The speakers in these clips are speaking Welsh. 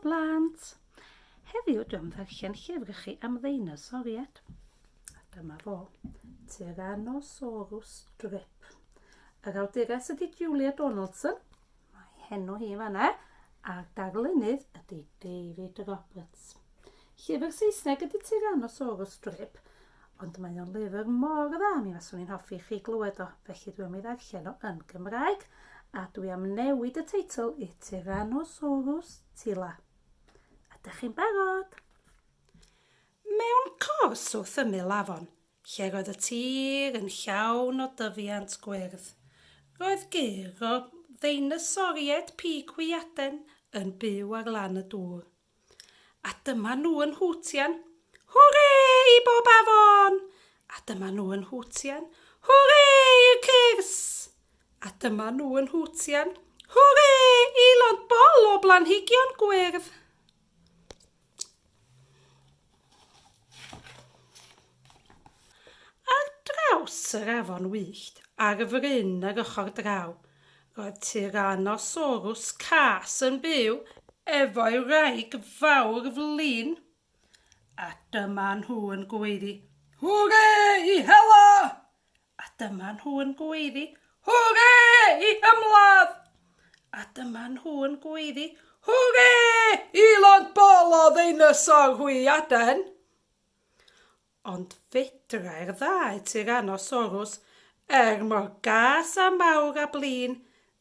blant! Heddiw dwi am ddarllen llyfr i chi am ddeinosoriaid. A dyma fo, Tyrannosaurus Drip. Yr awdures ydy Julia Donaldson, mae henw hi fanna, a'r darlunydd ydy David Roberts. Llyfr Saesneg ydy Tyrannosaurus Drip, ond mae o'n lyfr mor dda, mi faswn i'n hoffi i chi glywed o, felly dwi am ei ddarllen o yn Gymraeg, a dwi am newid y teitl i Tyrannosaurus Tila. Ydych chi'n barod? Mewn cors wrth ymyl afon, lle roedd y tir yn llawn o dyfiant gwyrdd, roedd gyr o ddeinosoriaid pig hwyaden yn byw ar lan y dŵr. A dyma nhw yn hwtian, Hwrê i bob afon! A dyma nhw yn hwtian, Hwrê i'r cyrs! A dyma nhw yn hwtian, Hwrê i lond bol o blanhigion gwyrdd! Ar draws yr afon wyllt, ar fryn yr ochr draw, roedd Tyrannosaurus cas yn byw efo'i wraig fawr flin. A dyma nhw yn gweiddi, Hwrê i hela! A dyma nhw yn gweiddi, Hwrê i ymladd! A dyma nhw yn gweiddi, Hwrê i lond bol o ddeinosor hwyaden! Ond fedrai'r ddau Tyrannosaurus, er mor gas a mawr a blin,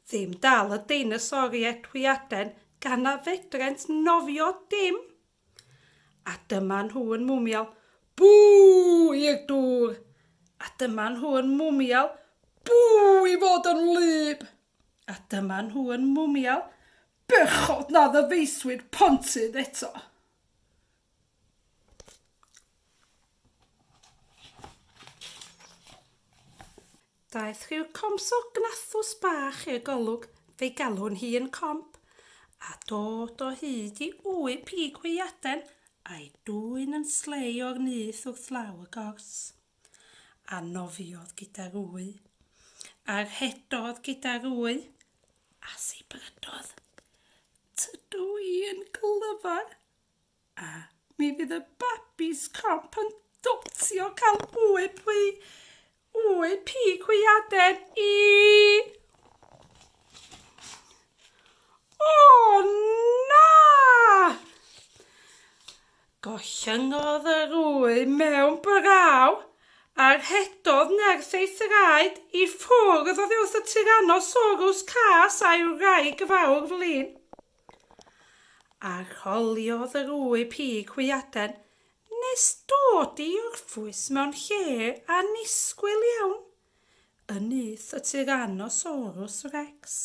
ddim dal y deinosoriaid hwyaden gan na fedrent nofio dim. A dyma nhw yn mwmial, Bŵ! i'r dŵr! A dyma nhw yn mwmial, Bŵ i fod yn wlyb! A dyma nhw yn mwmial, Bechod na ddyfeiswyd pontydd eto! Daeth rhyw Compsognathus bach i'r golwg, fe'i galwn hi yn Comp, a dod o hyd i wy pig hwyaden a'i dwyn yn slei o'r nyth wrth law y gors. A nofiodd gyda'r wy, a rhedodd gyda'r wy, a sibrydodd, Tydw i yn glyfar, A mi fydd y babis comp yn dotio cael wy pwy wy pig hwyaden i. O na! Gollyngodd yr wy mewn braw a rhedodd nerth ei thraed i ffwrdd oddi wrth y Tyrannosaurus cas a'i wraig fawr flin. A rholiodd yr wy pig hwyaden nes dod i orffwys mewn lle annisgwyl iawn, yn nyth y Tyrannosaurus Rex.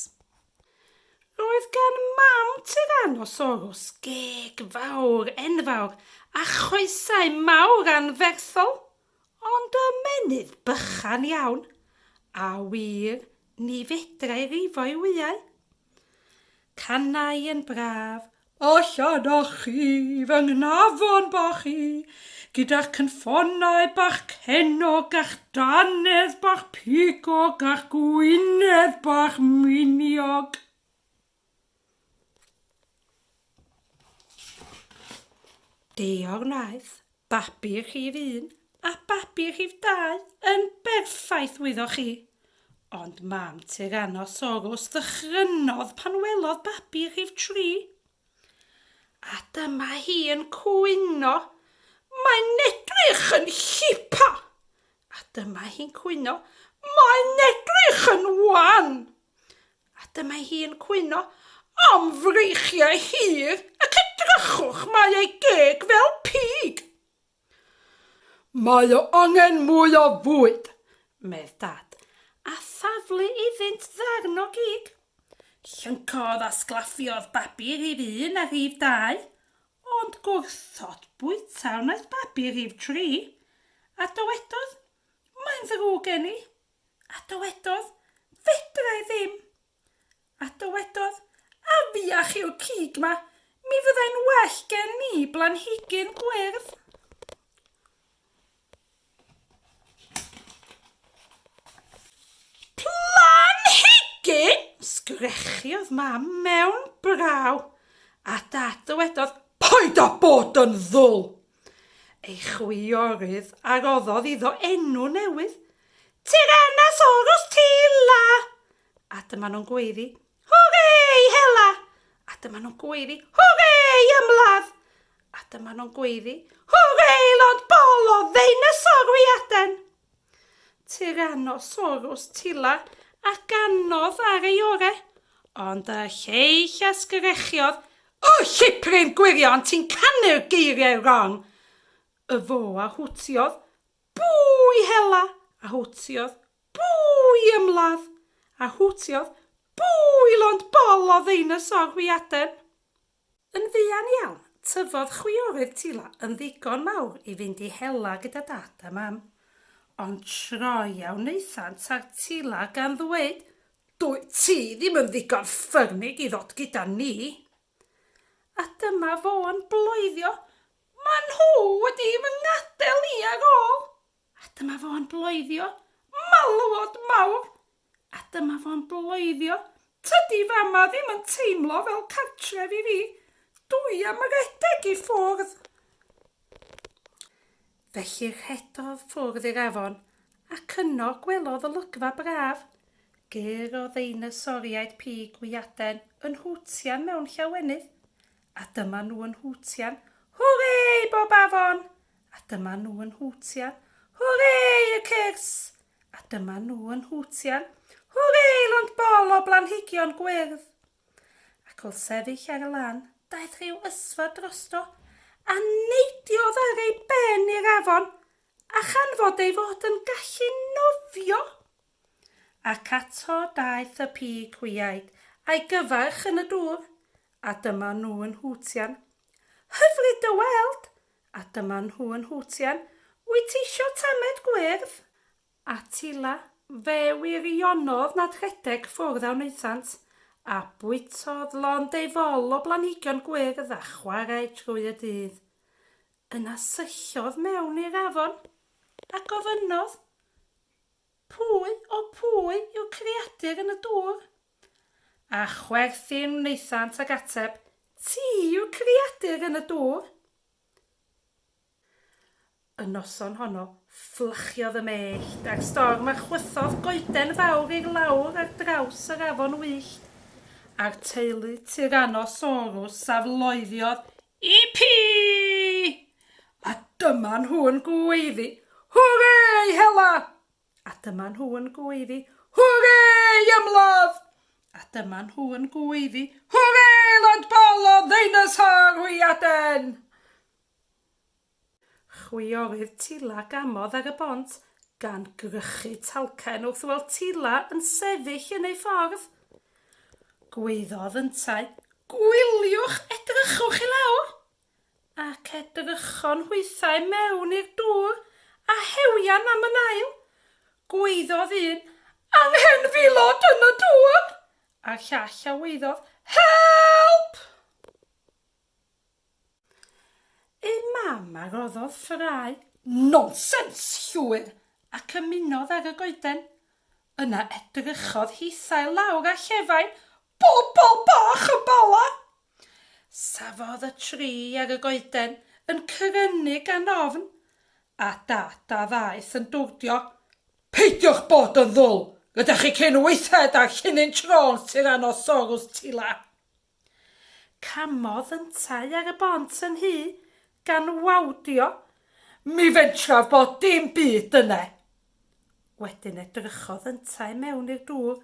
Roedd gan mam Tyrannosaurus geg fawr enfawr a choesau mawr anferthol, ond ymennydd bychan iawn, a wir, ni fedrai rifo'i wyau. Canai yn braf, Allan â chi, fy nghnafon bach i, gyda'ch cynffonnau bach cennog a'ch dannedd bach pigog a'ch gwinedd bach miniog. Deor wnaeth Babi rhif un a babi rhif dau yn berffaith wyddoch chi. Ond mam Tyrannosaurus ddychrynodd pan welodd babi rhif tri. A dyma hi yn cwyno, Mae'n edrych yn llipa! A dyma hi'n cwyno, Mae'n edrych yn wan! A dyma hi yn cwyno am freichiau hir ac edrychwch mae ei geg fel pig. Mae o angen mwy o fwyd, medd Dad, a thaflu iddynt ddarn o gig. Llyncodd a sglaffiodd babi rhif un a rhif dau, ond gwrthod bwyta wnaeth babi rhif tri, a dywedodd, Mae'n ddrwg gen i. A dywedodd, Fedra i ddim. A dywedodd, Afiach yw'r cig 'ma, mi fyddai'n well gen i blanhigyn gwyrdd. Planhigyn? sgrechiodd mam mewn braw. A dad dywedodd, ddywedodd, Paid â bod yn ddwl! Ei chwiorydd a roddodd iddo enw newydd, Tyrannosaurus Tila! A dyma nhw'n gweiddi, Hwrê, hela! A dyma nhw'n gweiddi, Hwrê, ymladd! A dyma nhw'n gweiddi, Hwrê, lond bol o ddeinosor hwyaden! Tyrannosaurus Tila a ganodd ar ei ore, ond y lleill a sgrechiodd, Y llipryn gwirion, ti'n canu'r geiriau wrong! Y fo a hwtiodd, Bw i hela! A hwtiodd, Bw i ymladd! A hwtiodd, Bw i lond bol o ddeinosor hwyaden! Yn fuan iawn, tyfodd chwiorydd Tila yn ddigon mawr i fynd i hela gyda Dad a Mam. Ond troi a wnaethant ar Tila gan ddweud, Dwyt ti ddim yn ddigon ffyrnig i ddod gyda ni! A dyma fo'n bloeddio, Maen nhw wedi fy ngadael i ar ôl! A dyma fo'n bloeddio, Malwod mawr! A dyma fo'n bloeddio, Tydi fama ddim yn teimlo fel cartref i fi. Dwi am redeg i ffwrdd. Felly rhedodd ffwrdd i'r afon, ac yno gwelodd olygfa braf. Gyr o ddeinosoriaid pig hwyaden yn hwtian mewn llawenydd. A dyma nhw yn hwtian, Hwrê i bob afon! A dyma nhw yn hwtian, Hwrê y cyrs! A dyma nhw yn hwtian, Hwrê, lond bol o blanhigion gwyrdd! Ac wrth sefyll ar y lan, daeth rhyw ysfa drosto, a neidiodd ar ei ben i'r afon, a chanfod ei fod yn gallu nofio. Ac ato daeth y pig hwyaid, a'i gyfarch yn y dŵr, a dyma nhw yn hwtian, Hyfryd dy weld! A dyma nhw yn hwtian, Wyt ti isio tamed gwyrdd? Attila, fe wirionodd nad rhedeg ffwrdd a wnaethant, a bwytodd lond ei fol o blanhigion gwyrdd a chwarae trwy y dydd. Yna syllodd mewn i'r afon, a gofynnodd, Pwy, o pwy, yw'r creadur yn y dŵr? A chwerthin wnaethant ag ateb, Ti yw'r creadur yn y dŵr! Y noson honno, fflachiodd y mellt a'r storm a chwythodd goeden fawr i'r lawr ar draws yr afon wyllt, a'r teulu Tyrannosaurus a floeddiodd, Ipii! A dyma nhw'n gweiddi, Hwrê, hela! A dyma nhw yn gweiddi, Hwrê, ymladd! A dyma nhw yn gweiddi, Hwrê, lond bol o ddeinosor hwyaden! Chwiorydd Tila gamodd ar y bont, gan grychu talcen wrth weld Tila yn sefyll yn ei ffordd. Gwaeddodd yntau, Gwyliwch, edrychwch i lawr! Ac edrychon hwythau mewn i'r dŵr a hewian am yn ail. Gwaeddodd un, Anghenfilod yn y dŵr! A'r llall a waeddodd, Help! Ei mam a roddodd ffrae nonsens llwyr ac ymunodd ar y goeden. Yna edrychodd hithau lawr a llefain, Bobol bach y Bala! Safodd y tri ar y goeden yn crynu gan ofn, a Dad a ddaeth yn dwrdio, Peidiwch bod yn ddwl! Rydych chi cyn weithed â'r llinyn trôns Tyrannosaurus Tila! Camodd yntau ar y bont yn hy, gan wawdio, Mi fentraf bod dim byd yne! Wedyn edrychodd yntau mewn i'r dŵr,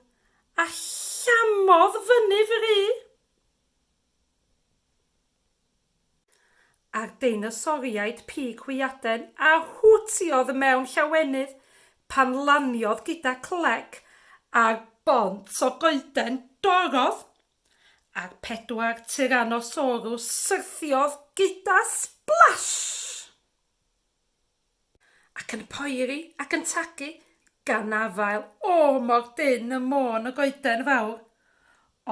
a llamodd fyny fry! A'r deinosoriaid pig hwyaden a hwtiodd mewn llawenydd pan laniodd gyda clec ar bont o goeden dorrodd. A'r pedwar Tyrannosaurus syrthiodd gyda splash! Ac yn poeri ac yn tagu, gan afael o mor dynn ym môn y goeden fawr.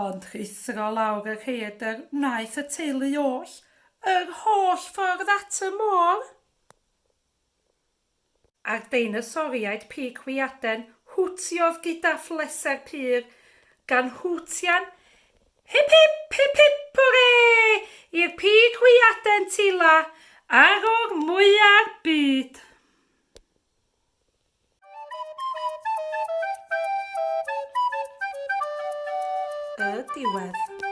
Ond rhuthro lawr y rhaeadr wnaeth y teulu oll, yr holl ffordd at y môr. A'r deinosoriaid pig hwyaden hwtiodd gyda phleser pur, gan hwtian Hip hip, hip hip hwrê! i'r pig. tila arwr mwya'r byd. Y diwedd.